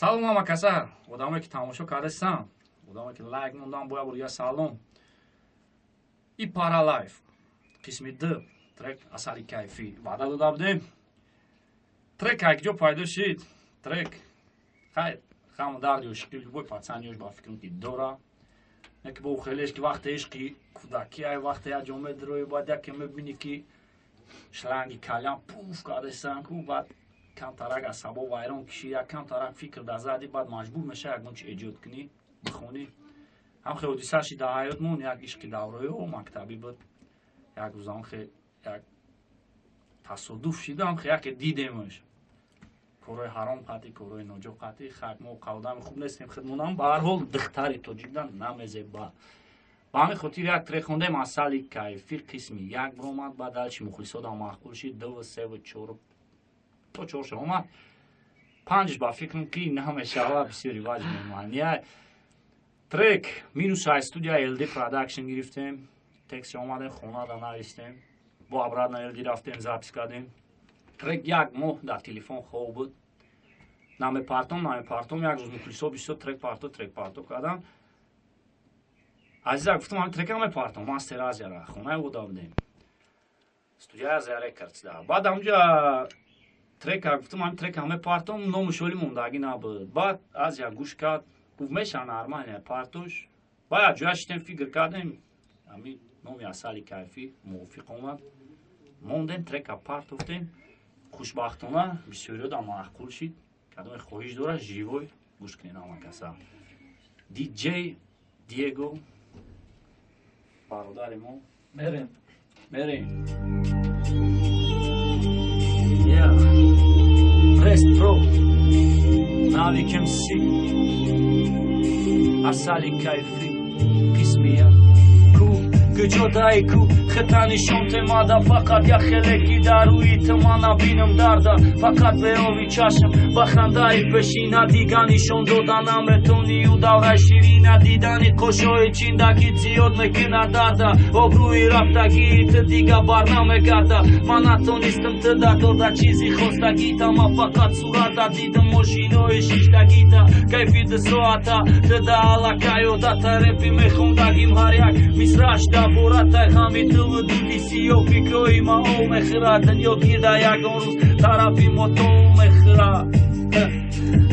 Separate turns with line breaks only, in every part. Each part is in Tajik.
Салом ҳама каса, одамое ки тамошо кардастан, одамое ки лайк мондан, боя бурга салом. И Паралайф қисми д, трек «Асали кайфӣ» ваъда дода будем. Трек якҷо пайдо шид. Трек хайр, ҳама дарди ошиқи любой пацан ёш ба фикрам ки дора. Яке бо хелеш ки вақте ишқи кӯдакӣ ай, вақте як ҷо медрои, баъд яке мебинӣ ки шланги кальян пуф кардастан ку, баъд камтарак асабо вайрон киши, як камтарак фикр дар зади, баъд маҷбур меша ягон чи эҷод кунӣ, бихонӣ. Ҳам хел ҳодиса шид дар ҳаётмон, як ишқи давроио мактабӣ буд. Як рӯз ҳам хел як тасодуф шидам, хе яке дидемаш, корҳои ҳаром қатӣ, корҳои ноҷо қатӣ. Хак, мо қавдами хуб нестем хидмонам, ба ҳар ҳол духтари тоҷикдан намезеба. Ба ҳамин хотир як трек хондем, «Асали кайфӣ» қисми як биромад. Баъд далчи мухлисодам маъқул шид, дуву севу чору то чорша омад, панҷш ба фикрам ки намешава, бисёри ваҷ мемания. Трек минус ай студия LD Production гирифтем. Текст омадем, хонада навистем, бо обратно LD рафтем, запись кардем. Трек як моҳ дар телефон хоб буд, намепартом, намепартом. Як рӯз мухлисо бисёр «трек парто, трек парто» кардам. Азиза, гуфтам, ҳамин трека мепартом. Мастер Азияра хонаи ода будем, студия Азия Рекордс да. Баъд ҳамҷа трека гуфтам, ҳамин трека мепартом, ному шоли мондагӣ набуд. Баъд Азия гӯш кард, гуфт: «Меша, нормально, партош». Баъд як ҷоя шитем, фикр кардем, ҳамин номи «Асали кайфӣ» мувофиқ омад. Мондем, трека партофтем. Хушбахтона бисёриёдам маъқул шид. Кадоме хоҳиш дорад, живой гӯш кунед ҳама каса. Диҷей Диего, бародари мо.
Мерем.
Мерем. Yeah. Rest Pro, Navik MC, «Асали кайфӣ» қисми як. Ку куҷодаи ку хита нишон темада, фақат як хеле ки дар рӯи ту ман набинам дарда, фақат беови чашм ба хандаи пешина дига нишон дода наметонию давраи ширина дидани қошои чиндагит зиёд мекунад дарда, обрӯи рафтагии ту дига бар намегарда. Ман натонистам ту да дода чизи хостагита, ман фақат сурата дидам, мошинои шиштагита, кайфи дусоата ту да аллакай одата, репи мехондагим ҳар як мисраш да боратай ғами туву дуди сиёҳ, фикрҳои ма ов мехӯрад, дунё гирда ягон рӯз тарафи мо тов мехӯрад.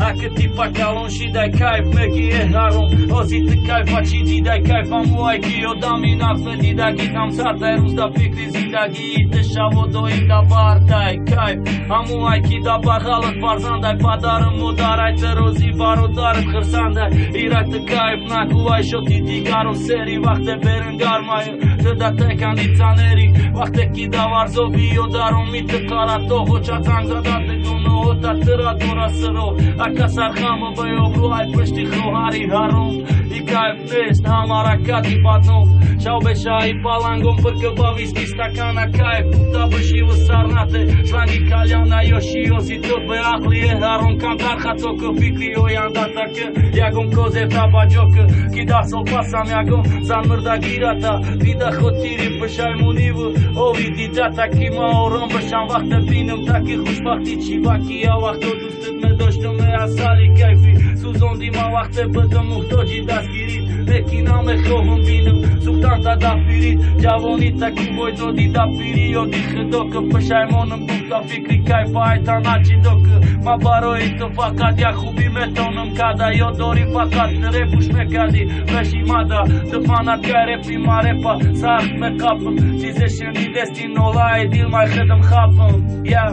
Аки типа калон шидай, кайф меги э ҳаром, ози ту кайфа чӣ дидай? Кайфамуай ки одами нақс медидаги ҳамсартай, рӯз да фикри зиндагии ту шаво доим да бартай. Кайф ҳамуай ки да бағалат фарзандай, падару модарай ту розӣ, бародарат хирсандай. Ирак ту кайф накувай шоти дигару сери вақте берин гармай ту да тай кондитсионери, вақте ки да варзоби ё дароми ту қаратоғоча занг зада дигуноҳота тура дора сиро, ака сархама ба обрӯ ай пушти хоҳари ҳаром. И кайф нест ҳам ҳаракати бадном, шав бешаи палангом пирка ба виски стакана, кайф гуфта бишиву сарнате шланги кальяна ёши ози ту беақли э ҳаром, камтар хато ку, фикри ояндата ки ягон козерта ба ҷо ки, ки 10 сол пасам ягон зан мурда гирата дида, хотири пушаймониву ови дидата, ки ма ором бишам вақте бинам таки хушбахтӣ чӣ баки. Я вақто дӯстат медоштам э асали кайфӣ, сӯзонди ма вақте будам муҳтоҷи дастгирит, лекин намехоҳам бинам сӯхтанта да пирит, ҷавонита ку бой доди да пирӣ, ёди худо ки пушаймонам гуфта, фикри кайфа айтана чидо ки. Ма барои ту фақат як хубӣ метавонам карда, ёд дорӣ, фақат репуш мекардӣ пеши мада, ту фанаткай репи ма, репа сахт меқапам, чизе шунидести, нолаи дил май худам хафам. Я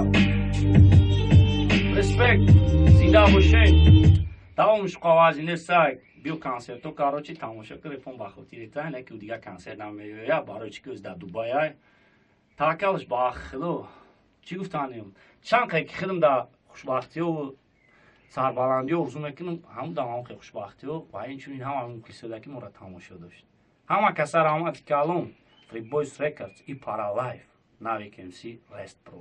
респект, зинда бошед. Давомш қовази нестай, биё консерто, короче, тамошо ки репон ба хотири та не ки дига консерт намеоя, барои чи ки ӯз дар Дубай. Таваккалш ба Худо. Чӣ гуфтанем, чанд қай ки худам да хушбахтиё, сарбаландиё орзу мекунам, ҳамун дам ҳамон хел хушбахтиё ва инчунин ҳама мухлисода ки моро тамошо дошт. Ҳама каса раҳмати калом. Free Boys Records и Paralife, Navik MC, Rest Pro.